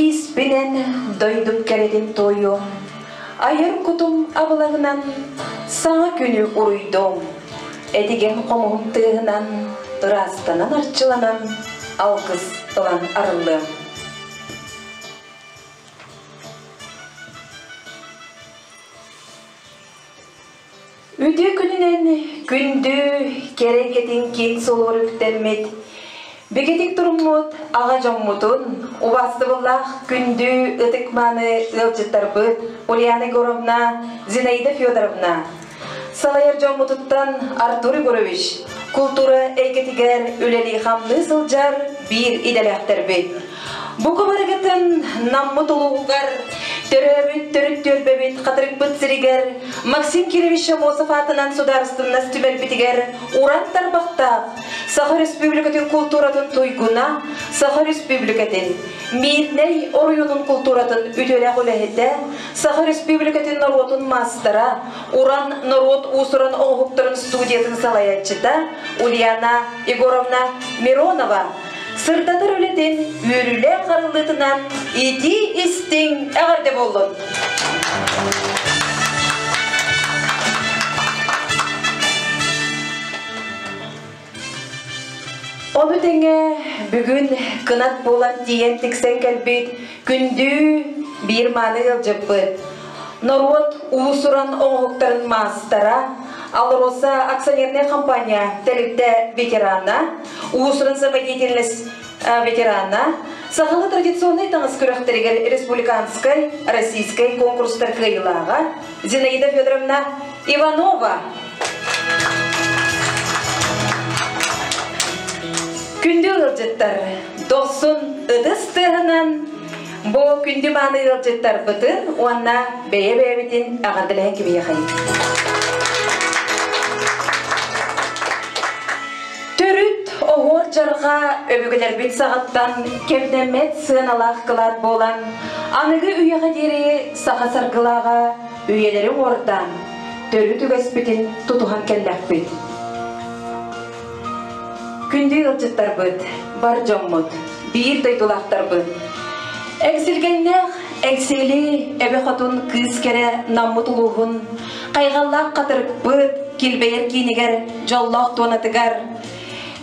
Ииспинэн дойдум кэрэтин туойуом, айар кутум абылаҥынан саҥа күнү уруйдуом, этигэн хомуһум тыаһынан ыраастанан арчыланан алгыс ылан арыллыам. Үтүө күнүнэн күндү кэрэ эйгэтин киэҥ суолугар үктэммит, бигэтик туруммут аҕа дьоммутун, убаастабыллаах күндү ытык-мааны ыалдьыттарбыт Ульяна Егоровна, Зинаида Федоровна, салайар дьоммутуттан Артур Егорович, култуура эйгэтигэр үлэлии-хамныы сылдьар биир идэлээхтэрбит. Бу кубарыгытын Наммыт улууһугар төрөөбүт төрүт түөлбэбит Хатырыкпыт сиригэр Максим Кирович Аммосов аатынан судаарыстыбаннас түмэлбитигэр уран тарбахтаах Саха Республикатын култууратын туйгуна, Саха Республикатын Миирнэй оройуонун култууратын үтүөлээх үлэһитэ, Саха Республикатын норуотун маастара, Уран норуот уус-уран оҥоһуктарын студиятын салайааччыта Ульяна Егоровна Миронова сырдатар үлэтин үөрүүлээх арыллыытынан итии-истиҥ эҕэрдэ буоллун! Ону тэҥэ бүгүн кынат буолан тиийэн тиксэн кэлбит күндү биир мааны ыалдьыппыт норуот уус-уран оҥоһуктарын маастара, АЛРОСА акционернай компания тэрилтэ ветерана, уус-уран самодеятельность ветерана, сахалыы традиционнай таҥас күрэхтэригэр республиканскай, российскай конкурстар кыайыылааҕа Зинаида Федоровна Иванова. Күндү ыалдьыттар, дохсун ытыс тыаһынан бу күндү мааны ыалдьыттарбытын уонна бэйэ-бэйэбитин эҕэрдэлэһэн кэбиһиэхэйин. Төрүт оһуор дьарҕа өбүгэлэрбит саҕаттан кэмнэммэт сыаналаах кылаат буолан, аныгы үйэҕэ диэри саха саргылааҕа үйэлэри уордаан, төрүт үгэспитин тутуһан кэллэхпит. Күндү ыалдьыттарбыт, бар дьоммут, биир дойдулаахтарбыт, Эҥсилгэннээх Эҥсиэли эбэ хотун кыыс кэрэ Наммыт улууһун хайҕаллаах хатырыкпыт килбэйэр киинигэр дьоллоох туонатыгар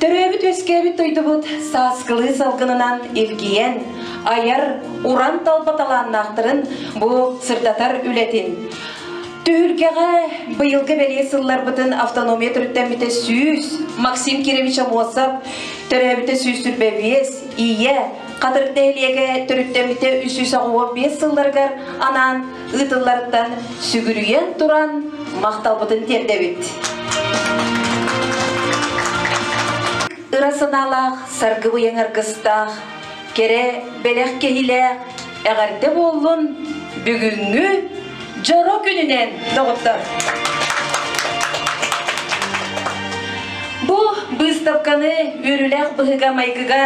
төрөөбүт-үөскээбит дойдубут сааскылыы салгынынан илгийэн айар уран талба талааннаахтарын бу сырдатар үлэтин Түһүлгэҕэ быйылгы бэлиэ сылларбытын автономия төрүттэммитэ 100, Максим Кирович Аммосов төрөөбүтэ 125, Ийэ, Хатырык нэһилиэгэ төрүттэммитэ 365 сылларыгар анаан ыытылларыттан сүгүрүйэн туран махталбытын тиэрдэбит. Ыра санаалаах, саргы быйаҥ аргыстаах, кэрэ бэлэх киһилээх эҕэрдэ буоллун бүгүҥҥү дьоро күнүнэн, доҕоттор! Бу быыстапканы үөрүүлээх быһыыга-майгыга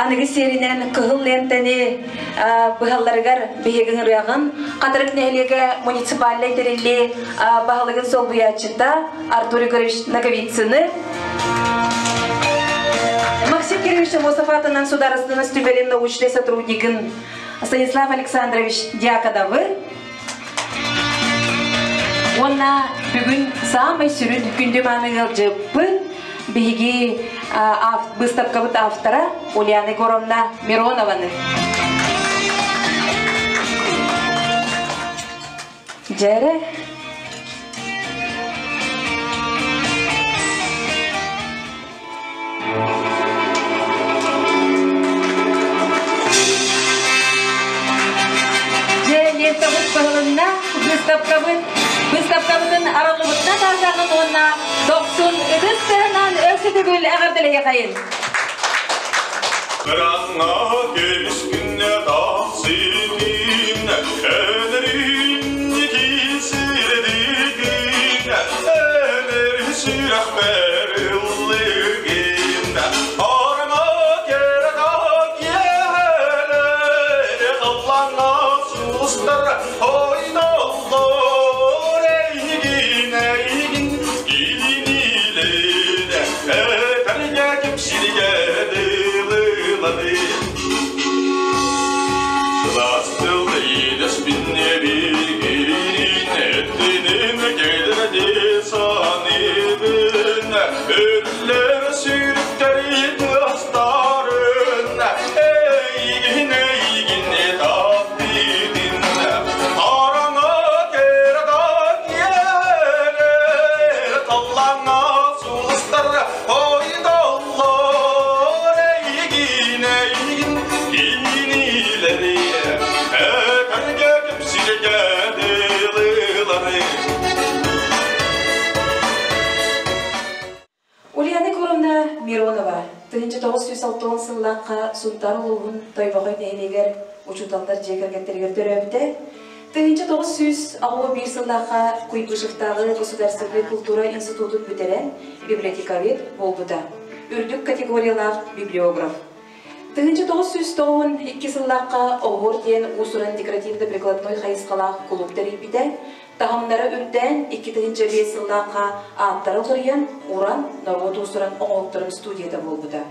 аныгы сиэринэн кыһыл лиэнтэни быһалларыгар биһиги ырыаҕын Хатырык нэһилиэгэ муниципальнай тэриллии баһылыгын солбуйааччыта Артур Егорович Ноговицыны, Максим Кирович Амосов аатынан судаарыстыбаннай түмэлин научнай сотруднигын Станислав Александрович Дьяконовы уонна бүгүн саамай сүрүн күндү мааны ыалдьыппыт биһиги выставкабыт автора Ульяна Егоровна Миронованы. Дьэрэ. Дьэ, лентабыт баһылынна, выставкабыт, выставкабытын араллыбытына таасаҕын уонна дохсун ытыс тыаһынан өссө төгүл эҕэрдэлэһиэхэйин. Кыраҥа көмүс күннэ тахсытын, өнөрүн кисирдигин, өнөр сүрэхпэр ыллыгын, Арма кердак иэһэлэр, халлаҥҥа сулустар ойноллор, эйигин, эйигин илин-илин, этэргэ кэпсиригэ дылылады. Эйигин эттинин кэдэрди саныыбын Өллөр сүүрүктэри тыастарын Эйигин эйигин таптыыбын Хараҥа кэрэ киэрэр Таллаҥа сулустар ойдоллор Эйигин эйигин кинилэри Этэргэ кэпсииргэ дылылары. Ульяна Егоровна Миронова 1960 сыллаахха Сунтаар улууһун Тойбохой нэһилиэгэр учууталлар дьиэ кэргэттэригэр төрөөбүтэ. 1981 сыллаахха Куйбышевтааҕы государственнай култуура институтун бүтэрэн библиотековед буолбута. Үрдүк категориялаах библиограф. 1992 сыллаахха Оһуор диэн уус-уран декоративно-прикладной хайысхалаах кулууп тэрийбитэ. Таһымнара үрдээн, 2005 сыллаахха ааттара уларыйан, Уран норуот уус-уран оҥоһуктарын студията буолбута.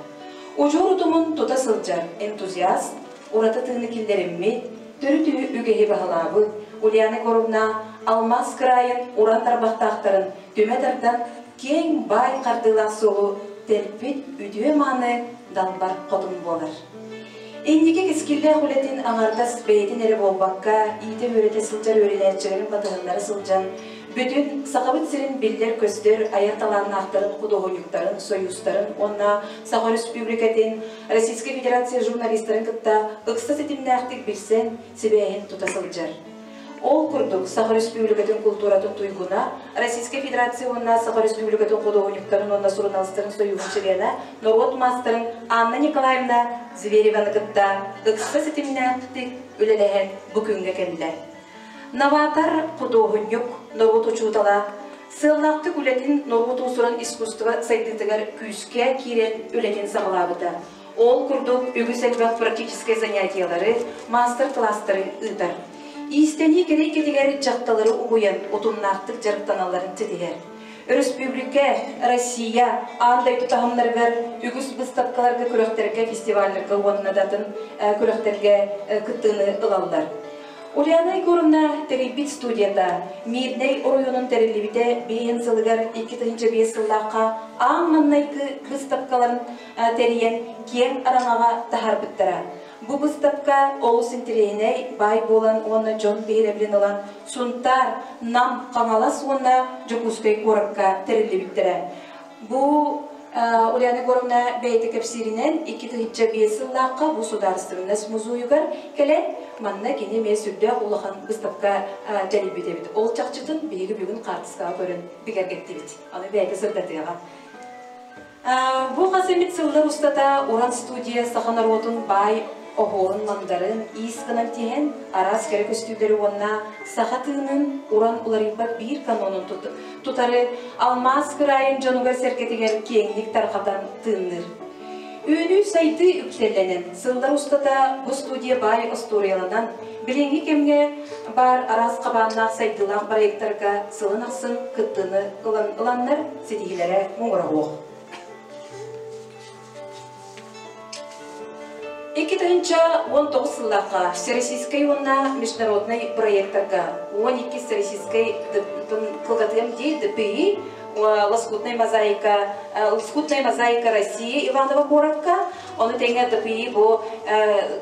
Удьуор утумун тута сылдьар энтузиаст, ураты тыыны киллэриммит, төрүт үгэһи баһылаабыт Ульяна Егоровна алмаас кыраайын уран тарбахтаахтарын түмэ тардан киэҥ баай хардыылаах суолу тэлбит үтүө-мааны далбар хотун буолар. Инники кэскиллээх үлэтин аҥардас бэйэтин эрэ буолбакка, иитэ-үөрэтэ сылдьар үөрэнээччилэрин батыһыннара сылдьан, бүтүн Сахабыт сирин биллэр-көстөр айар талааннаахтарын, худуоһунньуктарын, сойуустарын уонна Саха Өрөспүүбүлүкэтин, Российскай Федерация журналистарын кытта ыкса ситимнээхтик билсэн, сибээһин тута сылдьар. Ол курдук, Саха Өрөспүүбүлүкэтин култууратын туйгуна, Российскай Федерация уонна Саха Өрөспүүбүлүкэтин худуоһунньуктарын уонна суруналыыстарын сойууһун чилиэнэ, норуот маастарын Анна Николаевна Звереваны кытта ыкса ситимнээхтик үлэлэһэн бу күҥҥэ кэллэ. Новатор худуоһунньук, норуот учуутала, сыаллаахтык үлэтин норуот уусуран искусство сайдыытыгар күүскэ киирэн үлэтин саҕалаабыта. Ол курдук үгүс элбэх практическай занятиелары, маастар-кылаастары ыытар. Иистэнии кэриэкэтигэр дьахталары угуйан утумнаахтык дьарыктаналларын ситиһэр. Өрөспүүбүлүкэ, Россия, аан дойду таһымнарыгар үгүс быыстапкаларга, күрэхтэргэ, фестивалларга уонна да атын күрэхтэргэ кыттыыны ылаллар. Ульяна Егоровна тэрийбит студията Мирнэй оройуонун тэриллибитэ биэһин сылыгар 2005 сыллаахха аан маҥнайгы быыстапкаларын тэрийэн киэҥ араҥаҕа таһаарбыттара. Бу быыстапка олус интэриэһинэй, баай буолан уонна дьон биһирэбилин ылан Сунтаар, Нам, Хаҥалас уонна Дьокуускай куоракка тэриллибиттэрэ. Бу Ульяна Егоровна бэйэтэ кэпсииринэн, 2005 сыллаахха бу судаарыстыбаннас музейыгар кэлэн, манна кини эмиэ сүрдээх улахан быыстапка тэрийбит эбит. Ол чахчытын биһиги бүгүн хаартыскаҕа көрөн бигэргэттибит. Аны бэйэтэ сырдатыаҕа. Бу хас эмит сыллар устата Уран студия саха норуотун баай оһуорун-мандарын иис гынан тиһэн, араас кэрэ көстүүлэри уонна саха тыынын уран уларыйбат биир канонун тутары алмаас кыраайын дьонугар-сэргэтигэр киэҥник тарҕатан тыынныыр. Үүнүү-сайдыы үктэллэнэн, сыллар устата бу студия баай остуоруйаланан, билиҥҥи кэмҥэ баар араас хабааннаах сайдыылаах проектарга сылын ахсын кыттыыны ылан ыланнар ситиһиилэрэ муҥура суох. 2019 сыллаахха Всероссийскай уонна международнай проектарга 12 Всероссийскай кылгатыам дии ДПИ лоскутная мозаика лоскутная мозаика России Иваново куоракка ону тэҥэ ДПИ бу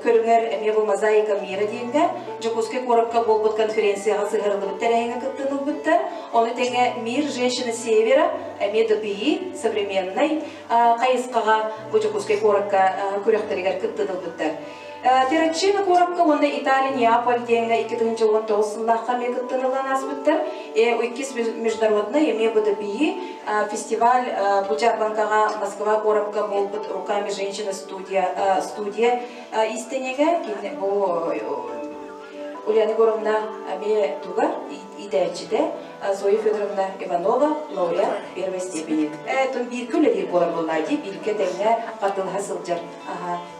көрүҥэр эмиэ бу мозаика мира диэҥҥэ Дьокуускай куоракка буолбут конференцияҕа сыһыарыллыбыт тэрээһиҥҥэ кыттыыны ылбыттар. Ону тэҥэ Мир женщины Севера эмиэ ДПИ современнай хайысхаҕа бу Дьокуускай куоракка күрэхтэригэр кыттыыны ылбыттар. Террачино куоракка уонна Италия Неаполь диэҥҥэ 2019 сыллаахха эмиэ кыттыыны ылан ааспыттар. Иккис международный эмиэ БДПИ фестиваль бу дьаарбаҥкаҕа Москва куоракка буолбут «Руками женщины» студия, студия истинигэ кини бу Ульяна Егоровна эмиэ тугар иитээччитэ Зоя Федоровна Иванова лауреат первой степени. Тон бииргэ үлэлиир буолар буоллаа дии, бииргэ тэҥҥэ хатылаһа сылдьар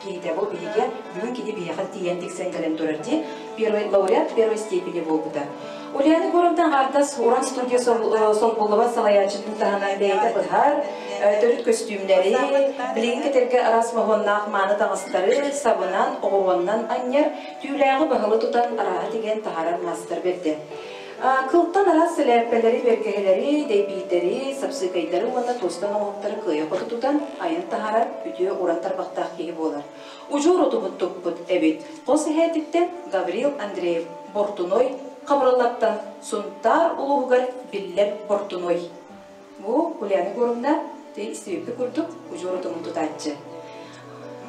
киһитэ бу биһиги бүгүн кини биһиэхэ тиийэн тиксэн кэлэн турар дии. Первый лауреат первой степени буолбута. Ульяна Егоровна аҥаардас Уран студия солбуллубат салайааччытын таһынан бэйэтэ быһар, төрүт көстүүмнэри, билигин кэтэргэ араас моһуоннаах мааны таҥастары сабынан, оҕуруоннан анньар, түүлээҕи баһылы тутан арааһы тигэн таһаарар маастар бэрдэ. Кылтан араас сэлээппэлэри, бэргэһэлэри, дэйбиирдэри, сапсыыкайдары уонна туостан оҥоһуктары кыайа-хото тутан айан таһаарар үтүө уран тарбахтаах киһи буолар. Удьуор утумун туппут эбит. Хос эһээтиттэн Гаврил Андреев Бортуной Хабырыллаттан Сунтаар улууһугар биллэр Бортуной. Бу Ульяна Егоровна истибиппит курдук удьуор утумун тутааччы.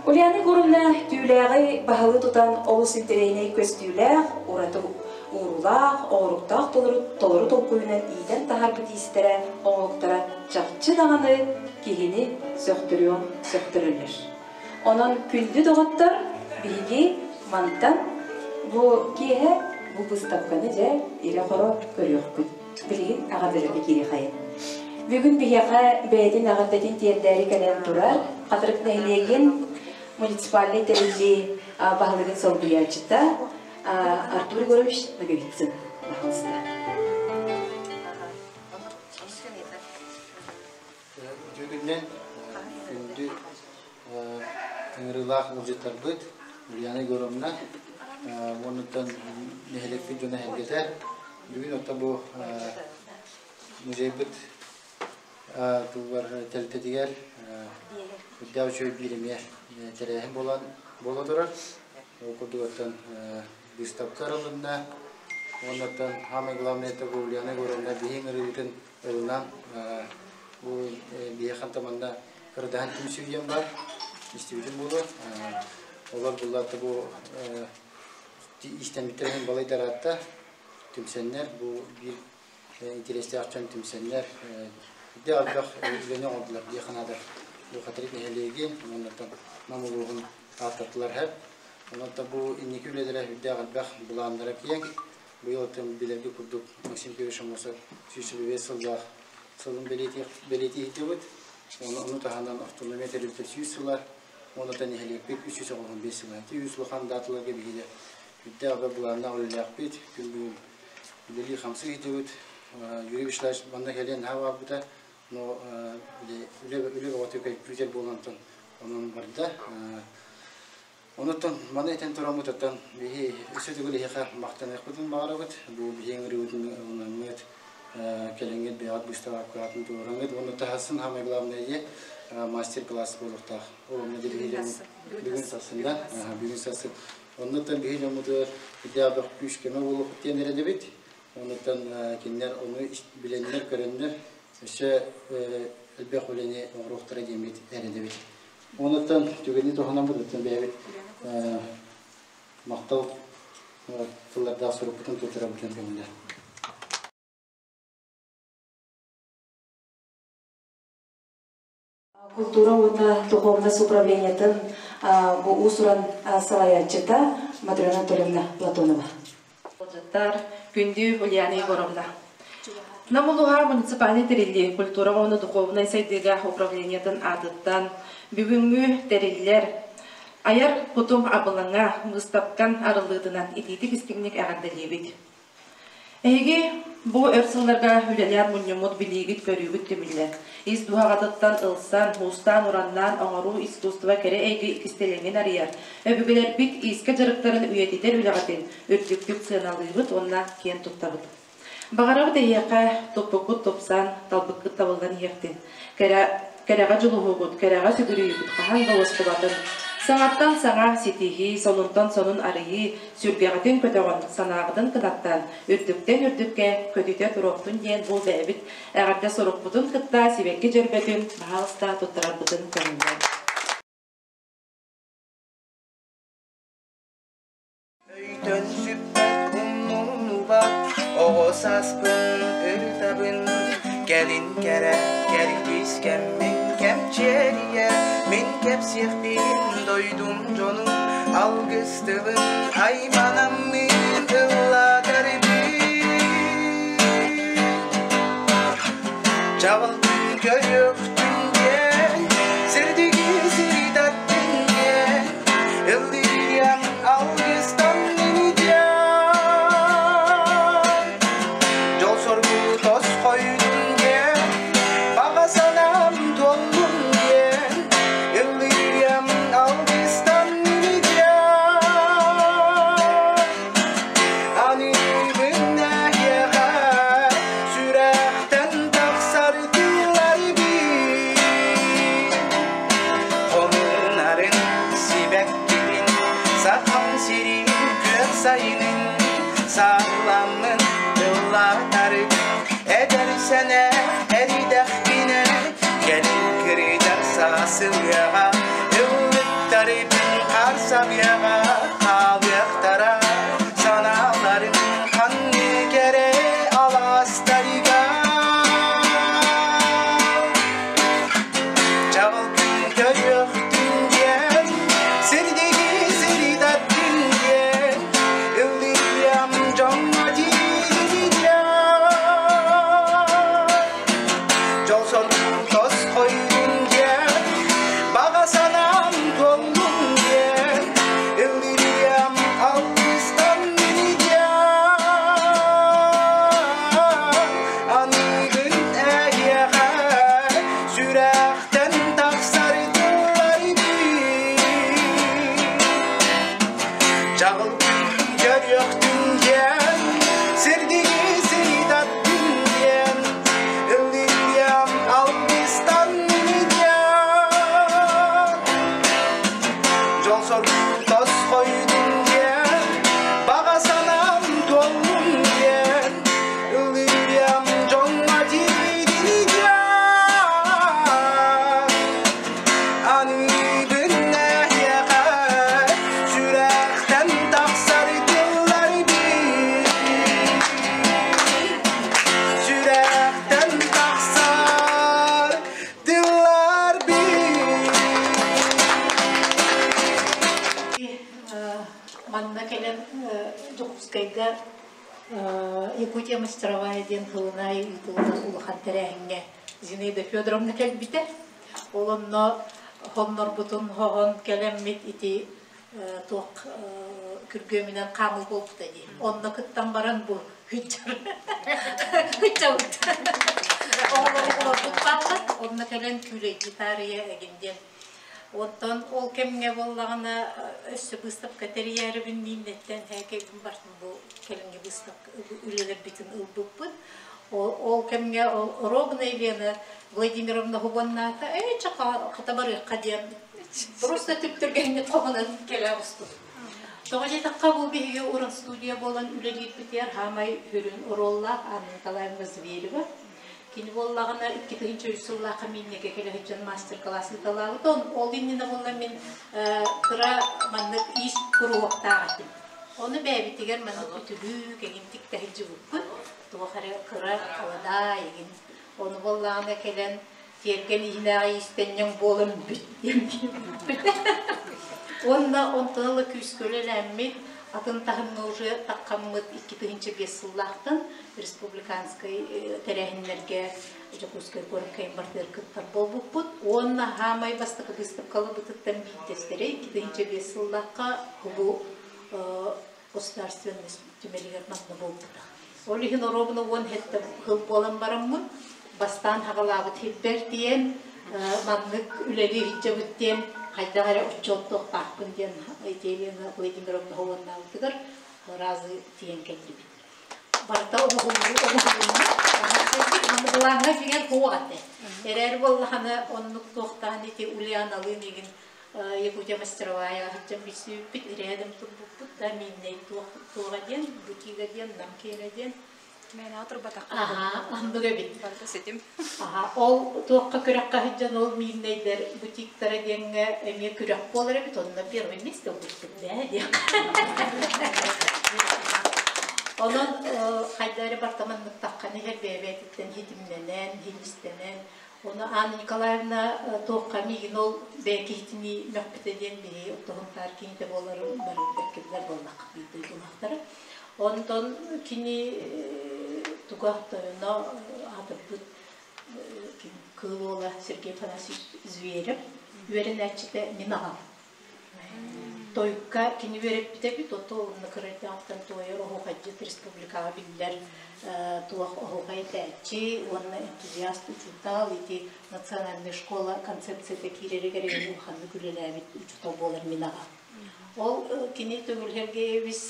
Ульяна Егоровна түүлээҕи баһылыы тутан олус интэриэһинэй көстүүлээх, ураты уруулаах, оҕуруктаах толору, толору толкуйунан иитэн таһаарбыт иистэрэ, оҥоһуктара чахчы даҕаны киһини сөхтөрүөн сөхтөрөллөр. Онон күндү доҕоттор, биһиги мантан бу киэһэ бу быыстапканы дьэ ирэ-хоро көрүөхпүт. Билигин эҕэрдэлэргэ киириэхэйин. Бүгүн биһиэхэ бэйэтин эҕэрдэтин тиэрдээри кэлэн турар Хатырык нэһилиэгин муниципальнай тэриллии баһылыгын солбуйааччыта Артур Егорович Ноговицын. Пожалуйста. Үтүө күнүнэн күндү ыҥырыылаах ыалдьыттарбыт Ульяна Егоровна уонуттан нэһилиэкпит дьоно эһэргэтэ. Бүгүн оттон бу музейбыт тылбар тэрилтэтигэр үрдээх үчүгэй биир эмиэ тэрээһин буолан буола турар. Ол курдук оттон быыстапка арылынна. Уоннаттан самое главное это бу Ульяна Егоровна биһи ыҥырыыбытын ылынан бу биһиэхэ манна кырдаһан түмсүү диэн баар истибитим буолуо. Олор буллаата бу истэммиттэрин балайдараатта түмсэннэр бу биир интэриэстээх дьон түмсэннэр үрдэ элбэх үлэни оҥордулар диэххэ наада. Бу Хатырык нэһилиэгин уоннаттан Нам улууһун ааттаттылар һэп. Онон бу инники үлэлэрэ үрдээх элбэх былааннара киэҥ. Быйыл оттон билэргэ курдук Максим Кириллович Аммосов 125 сыллаах сылын бэлиэтии иһиттибит. Ону таһынан автономия тэрилтэ 100 сыла, уонна нэһилиэкпит 395 сыла. Ити үс улахан дааталарга биһиги үрдээх элбэх былааннаах үлэлээхпит. Күн бүгүн үлэлии-хамсыы иһиттибит. Юрий Вячеславович манна кэлиэн наһаа баҕарбыта, но үлэ үлэ бөҕөтө күүтэр буолан онон барда. Онуттан маны этэн тураммытыттан биһи өссө төгүл эһиэхэ махтаныахпытын баҕарабыт. Бу биһи ыҥырыыбытын ылынаҥҥыт, кэлэҥҥит бэйэҕит быыстапкаҕытын туруораҥҥыт уонна таһасын самое главное е мастер-класс буолуохтаах. Ол онно биһи бүгүн сарсында, бүгүн сарсын. Оннуттан биһи дьоммутугар идеалдах күүс көмө буолуохпут диэн эрэдэбит. Онуттан кинилэр ону билэннэр, көрөннөр өссө элбэх үлэни оҥоруохтара диэммит эрэдэбит. Онуттан түгэни туһанан быдыттан бэйэбит махтал тыллардаах сурукпутун туттарабытын көҥүллэр. Культура уонна духовность управлениетын бу уус-уран салайааччыта Матрена Анатольевна Платонова. Ыалдьыттар, күндү Ульяна Егоровна. Нам улууһа муниципальнай тэриллии культура уонна духовнай сайдыыга управлениетын аатыттан бүгүҥҥү тэриллэр айар кутум абылаҥа быыстапкан арыллыытынан итиитик истиҥник эҕэрдэлиибит. Эһиги бу өр сылларга үлэлээн мунньуммут билиигит-көрүүгүт түмүллэн, ис дууһаҕытыттан ылсан, уустаан-ураннаан оҥоруу искусство кэрэ эйгэ кистэлэҥин арыйар, өбүгэлэрбит иискэ дьарыктарын үйэтитэр үлэҕитин үрдүктүк сыаналыыбыт уонна киэн туттабыт. Баҕарабыт эһиэхэ туппуккут тупсан, талбыккыт табыллан иһиэхтин. Кэрэ, кэрэҕэ дьулуһуугут, кэрэҕэ сүгүрүйүүгүт хаһан да уостубатын. Саҥаттан саҥа ситиһии, сонунтан сонун арыйыы, сүргэҕитин көтөҕөн, санааҕытын кынаттаан, үрдүктэн үрдүккэ көтүтэ туруохтун диэн бу бэйэбит эҕэрдэ сурукпутун кытта сибэкки дьөрбөтүн баһаалыста туттарарбытын көҥүллээн. Өйтөн сүппэт умнуллубат оҕо сааспын ырытабын Кэлин кэрэ кэрдиис кэммин кэмчиэрийэ Мин кэпсиэхпин дойдум дьонун алгыс тылын айманаммын ыллатарбын Чаҕыл күн көрүөхтүн диэн сирдиги сирдаттын диэн ыллыйан алгыстан диэн. сайынын саалламмын тыллаатарбын эдэр сэнэ эридэхпинэ кэлин кырыйдар саасылыаҕа ыллыктарбын харсабыаҕа хаалыахтара санааларым ханнык эрэ алаастарыгар Чаҕыл күн көрүөхтүн диэн, сирдиги сирдаттын диэн, ыллыам дьоҥҥо тиийдиэн. Дьол соргу тосхойдун диэн, баҕа санаам туоллун диэн, ыллыам алгыстан диэн. Аныгын эһиэхэ сүрэхтэн тахсар тылларбын Чаҕыл күн көрүөхтүн диэн, сирдиги сыйтаттын диэн, ыллыам алгыстан диэн. Дьол соргу тосхойдун диэн, баҕа санаам туоллун диэн, ыллыам дьоҥҥо тиийдин диэн. Аныыбын эһиэхэ сүрэхтэн тахсар тыллар биир. Сүрэхтэн тахсар тыллар биир. Манна кэлэн Дьокуускайга Якутия мастеровая диэн сылын аайы ыытыллар улахан тэрээһиҥҥэ Зинаида Федоровна кэлбитэ. Ол онно хоннорбутун хоһон кэлэммит ити туох күргүөмүнэн хаамыы буолбута дии. Онно кыттан баран бу хыччабыт. Оҕолорбут бааллар. Онно кэлэн күүлэйдии таарыйа эгин диэн. Оттон ол кэмҥэ буоллаҕына өссө быыстапка тэрийээрибин мииннэттэн һээкэйбин бартым бу кэлиҥҥи быыстапка үлэлэрбитин ылбыппыт. Ол кэмҥэ ол Ровно Елена Владимировна Хубаннаата ээ чэ хата барыахха диэн просто түптүргэнник хоһунан кэлэ оҕустубут. Тоҕо диэтэххэ бу биһиги уран студия буолан үлэлиирбитигэр хаамай сүрүн оруоллаах Анна Николаевна Зверева. Кини буоллаҕына 2003 сыллаахха мииннэгэ кэлэ сылдьан мастер-класс ыыталаабыт. Ол иннинэ буолла мин кыра маннык иис куруһуоктаах этим. Ону бэйэбитигэр маннык үтүлүк эҥин тиктэ сылдьыбыппыт. Туох эрэ кыра халадаай игин. Ону буоллаҕына кэлэн тиэргэн иһинээҕи иистэнньэҥ буолан бүт диэн Уонна онтон ыла күүскэ үлэлээммит, атын таһымҥа уже таххаммыт 2005 сыллаахтан республиканскай тэрээһиннэргэ Дьокуускай куоракка барытыгар кыттар буолбуппут. Уонна хаамай бастакы быыстапкаларбытыттан биирдэстэрэ 2005 сыллаахха бу государственность түмэлигэр манна буолбута. Ол иһин оруобуна 17 сыл буолан бараммын, бастаан хаҕалаабыт сирбэр тиийэн, маннык үлэлии сылдьабыт диэн, хайдах эрэ отчуоттуохтаахпын диэн Елена Владимировна уоннаабытыгар разы тиийэн кэллибит. Барыта оҥоһуллуу оҥоһулунна. Аны былааҥҥа дьиҥэр суох этэ. Эрээри буоллаҕына оннук туохтаан ити Ульяналыын игин Якутия мастеровая сылдьан билсибиппит, рядом турбуппут да мииннэй туоҕа диэн, бутига диэн, нам киэнэ диэн. Мээнэҕэ турбатахха. Аха, оннук эбит. Барыта ситим. Аха, ол туохха күрэххэ сылдьан ол мииннэйдэр бутиктара диэҥҥэ эмиэ күрэх буолар эбит, онно первое место ылбыппыт бээ диэн. Онон хайда эрэ бартаманныктахханы иһэр бэйэ-бэйэтиттэн хитимнэнэн, хилистэнэн, Ону Анна Николаевна туохха миигин ол бэйэ киһитинии мөхпүтэ диэн биһи оттоһунтаар киһитэ буоларын бары бэркэ билэр буоллахха биир дойдулаахтара. Онтон кини туга тойоно аатырбыт кыыл уола Сергей Афанасьевич Зверев үөрэнээччитэ мин аҕам. Тойукка кини үөрэппитэ эбит, ото онно кыра эрдэҕиттэн туойар оһуохайдьыт республикаҕа биллэр туох оһуохай этээччи уонна энтузиаст учуутал ити национальная школа концепцията киирэригэр эҥин улаханнык үлэлээбит учуутал буолар мин аҕам. Ол кини Төгүл Сергеевич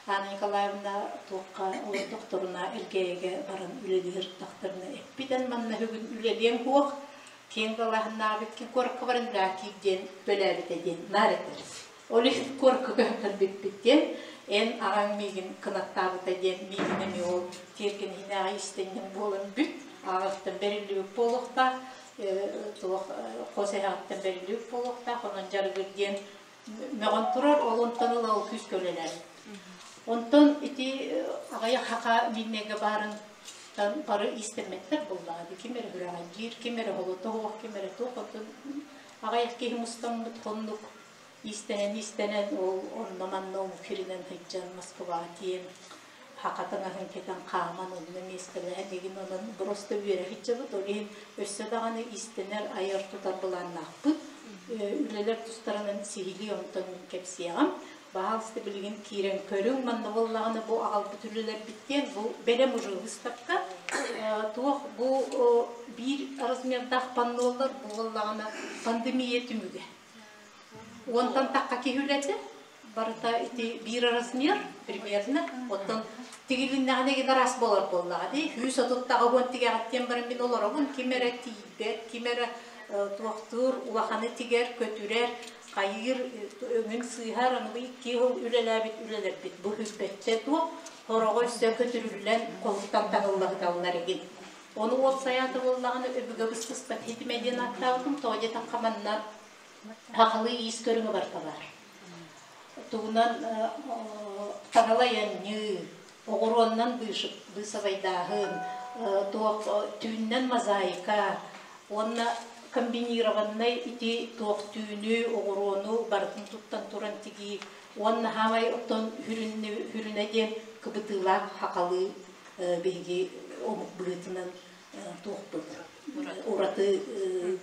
Анна Николаевна туохха олордохторуна Элгээйигэ баран үлэлии сырыттахтарына эппит эн манна бүгүн үлэлиэҥ суох киэҥ далааһыннаабыт куоракка баран үлэҕэ киир диэн бөлөөбүтэ диэн наар этэр. Ол иһин куоракка көһөн кэлбиппит диэн. Эн аҕаҥ миигин кынаттаабыта диэн миигин эмиэ ол тиэргэн иһинээҕи истэнньэҥ буолан бүт, аҕаҕыттан бэриллибит буолуохтаах, туох хос эһэҕиттэн бэриллибит буолуохтаах, онон дьарыгыр диэн мөҕөн турар, ол онтон ыла ол күүскэ үлэлээбит. Онтон ити аҕыйах хаха мииннэгэ баарын бары иистэммэттэр буоллаҕа дии. Ким эрэ хүрэҕэлдьиир, ким эрэ холото суох, ким эрэ туох оттон аҕыйах киһи мустаммыт хоннук иистэнэн-иистэнэн ол онно-манна омук сиринэн сылдьан Москваҕа тиийэн хаха таҥаһын кэтэн хааман онно миэстэлэһэн игин онон просто үөрэ сылдьабыт. Ол иһин өссө даҕаны иистэнэр, айар-тутар былааннаахпыт. Үлэлэр тустарынан сиһилии онтон мин кэпсиэҕим. Баһаалыста билигин киирэн көрүҥ, манна буоллаҕына бу аҕалбыт үлэлэрбит диэн бу бэлэм уже выставка. Туох бу биир размердаах паннолар бу буоллаҕына пандемия түмүгэ. Уонтан тахха киһи үлэтэ барыта ити биир размер примерно. Оттон тигилиннэҕинэ эгин араас буолар буоллаҕа дии. Сүүс отуттаҕа уон тигэҕиттэн баран мин олоробун ким эрэ тиийбэт, ким эрэ туохтуур улаханы тигэр, көтүрэр, хайыыр өҥүн сыыһар, аны икки сыл үлэлээбит үлэлэрбит бу сүүрбэччэ туох хороҕо өссө көтүрүллэн хоһуттан таҥыллаһыталлар игин. Ону уопсайаата буоллаҕына өбүгэ быстыспат хитимэ диэн ааттаабытым, тоҕо диэтэххэ манна сахалыы иис көрүҥэ барыта баар. Тугунан таҥалай-анньыы, оҕуруоннан быысабайдааһын, туох түүннэн мозаика уонна комбинированнай ити туох түүнү, оҕуруону барытын туттан туран тигии уонна хаамай оттон хүрүнэ диэн кыбытыылаах хахалыы биһиги омук быһыытынан туохпут ураты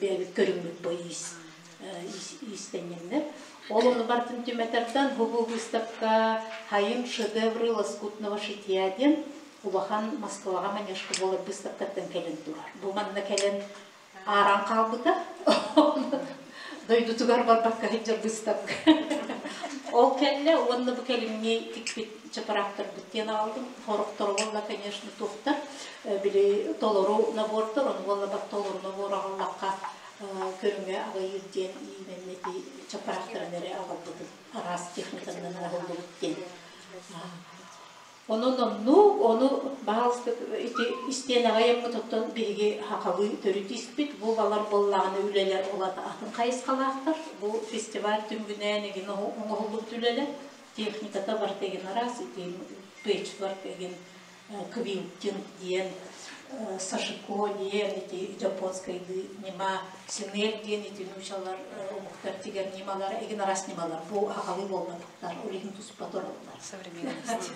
бэйэбит көрүҥмүт бу иис иистэнньэҥнэр. Ол ону барытын түмэтэртэн бу выставка «Хайым шедевры лоскутного шитья» диэн улахан Москваҕа манежка буолар выставкаттан кэлэн турар. Бу манна кэлэн ааран хаалбыта. Дойдутугар барбакка сылдьар выставка. Ол кэллэ уонна бу кэлиҥҥи тикпит чапараактарбыт диэн аҕаллым. Хорохторо буолла, конечно, туохтар. Били толору набордор, ону буолла бат толору набор аҕаллахха көрүҥэ аҕыйыыр диэн иимэннэ ити чапараактарын эрэ аҕалбытым. Араас техниканан оҥоһуллубут диэн. Онон оннук, ону баһаалыста ити истиэнэҕэ ыйаммыт оттон биһиги сахалыы төрүт испит. Бу балар буоллаҕына үлэлэр улата атын хайысхалаахтар. Бу фестиваль түмүгүнээн игин оҥоһуллубут үлэлэр. Техниката барыта игин араас, ити пэтчворк игин квилтинг диэн, сашико диэн ити японскайдыы ньыма, синель диэн ити нуучалар омуктар тигэр ньымалара игин араас ньымалар. Бу сахалыы буолбатахтар, ол иһин туспа тураллар. Современность.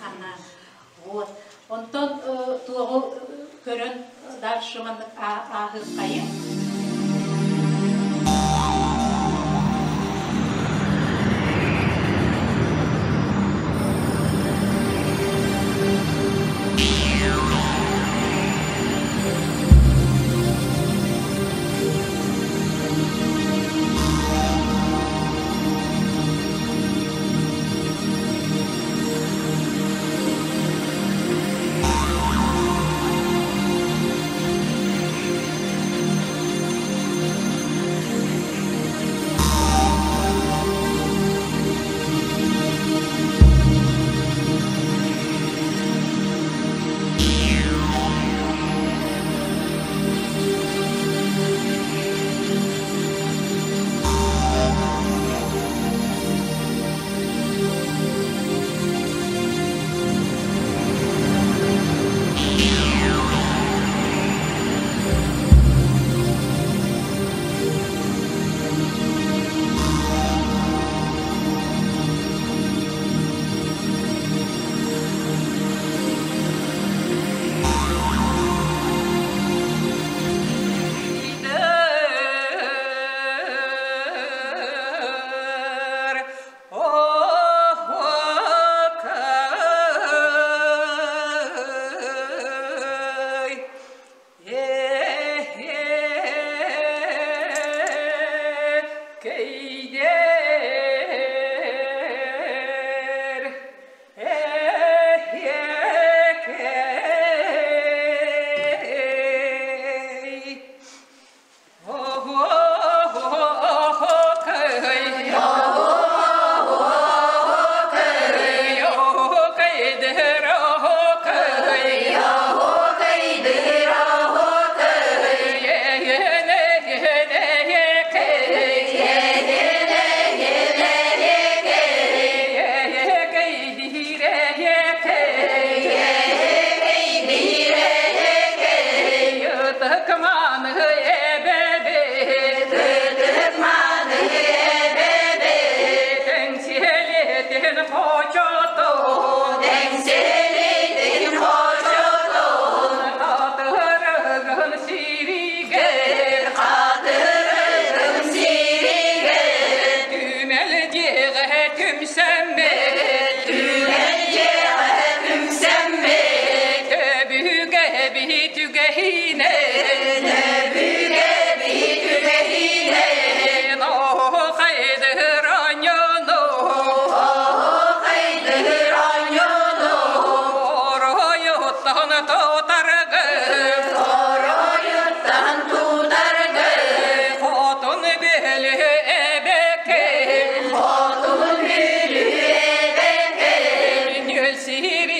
Вот. Онтон туоҕу көрөн дальше маннык ааһыаххайын.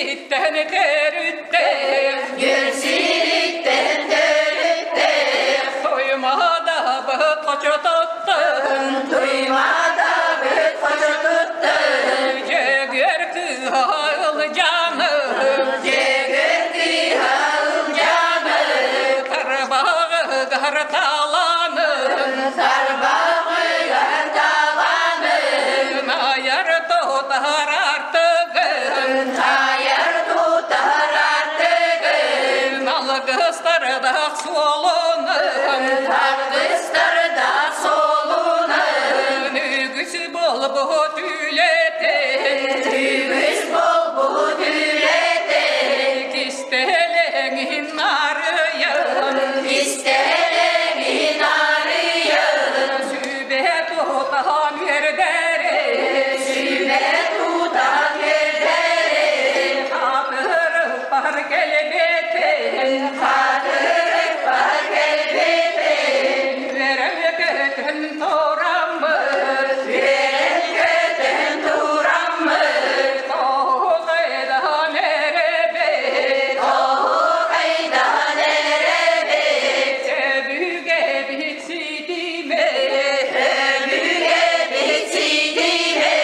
сириттэн төрүттээх, Күн сириттэн төрүттээх, Туймаадабыт хочотуттан, Туймаадабыт хочотуттан, Дьөгүөр кыыһа Ылдьааны, Дьөгүөр кыыһа Ылдьааны, Тарбаҕыгар талааны, Тарбаҕыгар талааны, Айар тутар артыгын, Айар тутар артыгын, Алгыстардаах суолунан, Алгыстардаах суолунан, Үгүс буолбут үлэтин, Үгүс буолбут үлэтин, Кистэлэҥин арыйан, Кистэлэҥин арыйан, Сүбэ тутан үөрдэри, Сүбэ тутан үөрдэри, Хатырыппар кэлбитин, Хатырыкпар кэлбитин, Үөрэн көтөн тураммыт, Үөрэн көтөн тураммыт, Тоҕайдан эрэбит, Тоһугайдан эрэбит, Өбүгэбит ситимэ, Өбүгэбит ситимэ,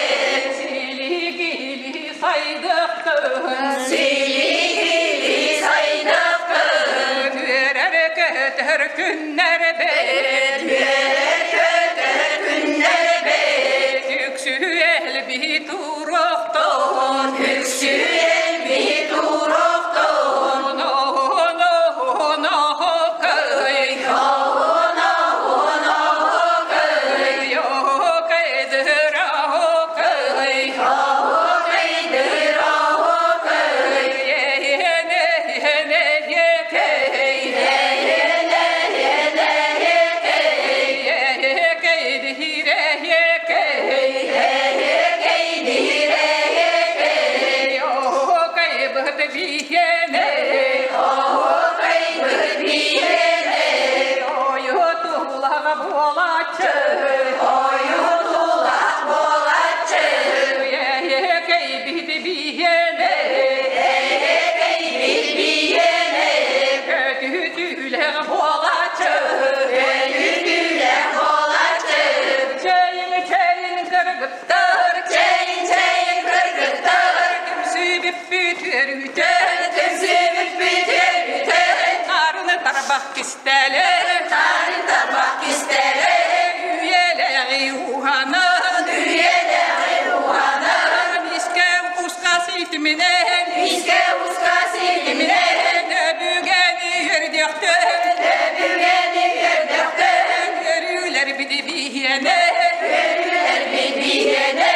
Силигили сайдыктын, Силигили сайдыктын, Үөрэр көтөр күннэрбит, Үөрэр көтөр күннэрбит, Үксү элби туруохтун, Үксү элби туруохтун, Оно-оно-кый, Оно-оно-кый, Йокайдыра-кый, Оһукайдыра-кый, Ене-ене-екей, Ене-ене-екей, Екейдире-екей, Екейдире-екей, Йокайбыт-биене, Оһукайбыт-биене, Ойутулаҕа буолааччы, Ойутулах буолааччы, Екейбит-биене, Екейбит-биене, Көтүтүүлэх буолааччы, Көтүтүүлэх буолааччы, Чэйин, чэйин кыргыттар, Чэйин, чэйин кыргыттар, Түмсүбүппүт үөрүүтэн, Түмсүбүппүт үөрүүтэн, Нарыны тарбах кистэлэ, Нарын тарбах кистэлэ, Үйэлэҕи уһанан, Үйэлэҕи уһанан, Искэ уска ситиминэн, Искэ уска ситиминэн, Өбүгэни үөрдүөхтэн, Өбүгэни үөрдүөхтэн, Үөрүүлэрбит биһиэнэ, Үөрүүлэрбит биһиэнэ,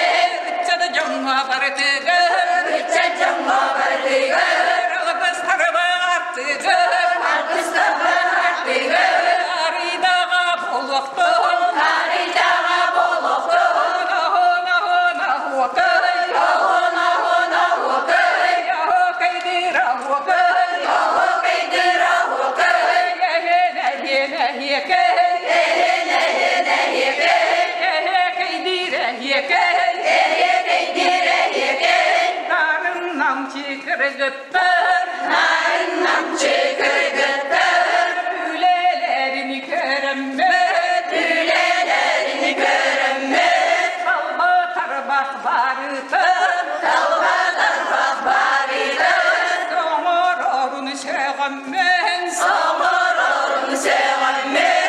Ыччат дьоҥҥо барытыгар, Ыччат дьоҥҥо барытыгар, Алгыстарба артыгар, Алгыстарба артыгар, Арыйдаҕа буолуохтун, Арыйдаҕа буолуохтун, Оһон-оһон-оһуокай, Оһон-оһон-оһуокай, Оһуокайдыыр оһуокай, Оһуокайдыыр оһуокай, Эһэн-эһиэн-эһиэкэй, Эһэн-эһиэн-эһиэкэй, Эһэкэйдиир эһиэкэй, Эһиэкэйдиир эһиэкэй, Нарын намчы кыргыттар, Нарын намчы кыргыттар, Үлэлэрин көрөммөт, Үлэлэрин көрөммөт, Талба тарбах барытын, Талба тарбах барытын, Оҥорорун сөҕөммөн, Оҥорорун сөҕөммөт,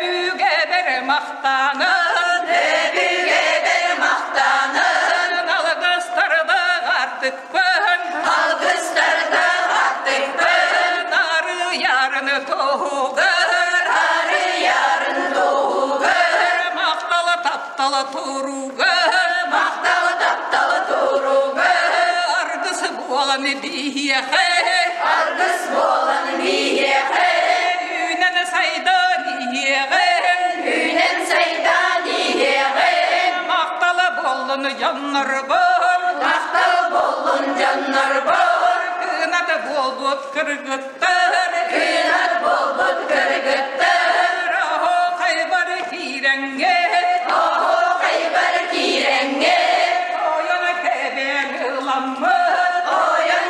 Өбүгэбэр махтанан, Өбүгэбэр махтанан, Алгыстардаах артыкпын, Алгыстардаах артыкпын, Арыйарын туһугар, Арыйарын туһугар, Махтала таптала туругар, Махтал таптал туругар, Аргыс буолан биһиэхэ, Аргыс буолан биһиэхэ, Үүнэн сайдан иһиэҕэ, Үүнэн сайдан иһиэҕэ, Махтала буоллун дьоннорбор, Махтал буоллун дьоннорбор, Кынат буолбут кыргыттар, Кынат буолбут кыргыттар, Оһуохайбар киирэҥҥэ, Оһуохайбар киирэҥҥэ, Тойон тэбэн ыламмыт, Ойон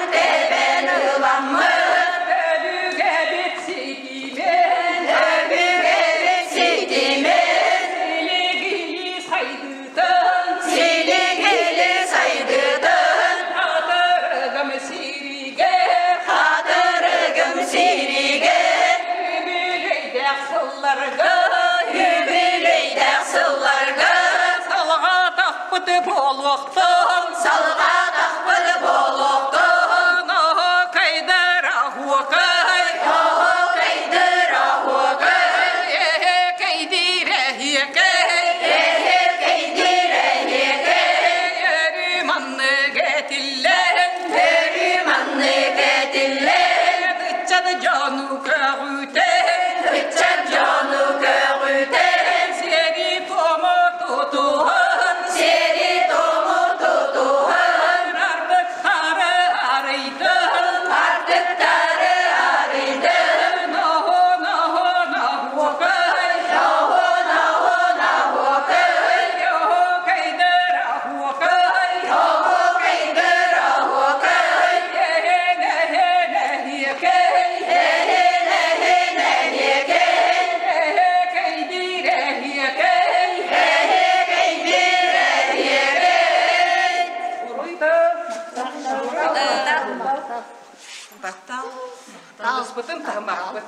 буолуохтун Салҕаатахпыт буолуохтун Оһуокайдар оһуокай Оһуокайдыр оһуокай Эһэкэйдиир эһиэкэй Эһэкэйдиир эһиэкэй Өрүү маннык этиллэн Өрүү маннык этиллэн Ыччат дьону көҕүтэн Ыччат дьону көҕүтэн Сиэри-туому тутуһан Сиэри-туому тутуһан Ардыктары арыйдын Ардыктары арыйдын Ноһо-ноһо-ноһуокай Ноһо-ноһо-ноһуокай Оһуокайдар оһуокай Оһуокайдар оһуокай Эһэ-нэһэ-нэһиэкэй Эһэ-нэһэ-нэһиэкэй Эһэкэйдиир эһиэкэй Эһэкэйдиир эһиэкэй Баттал. Таҕыспытын таһымаппыт.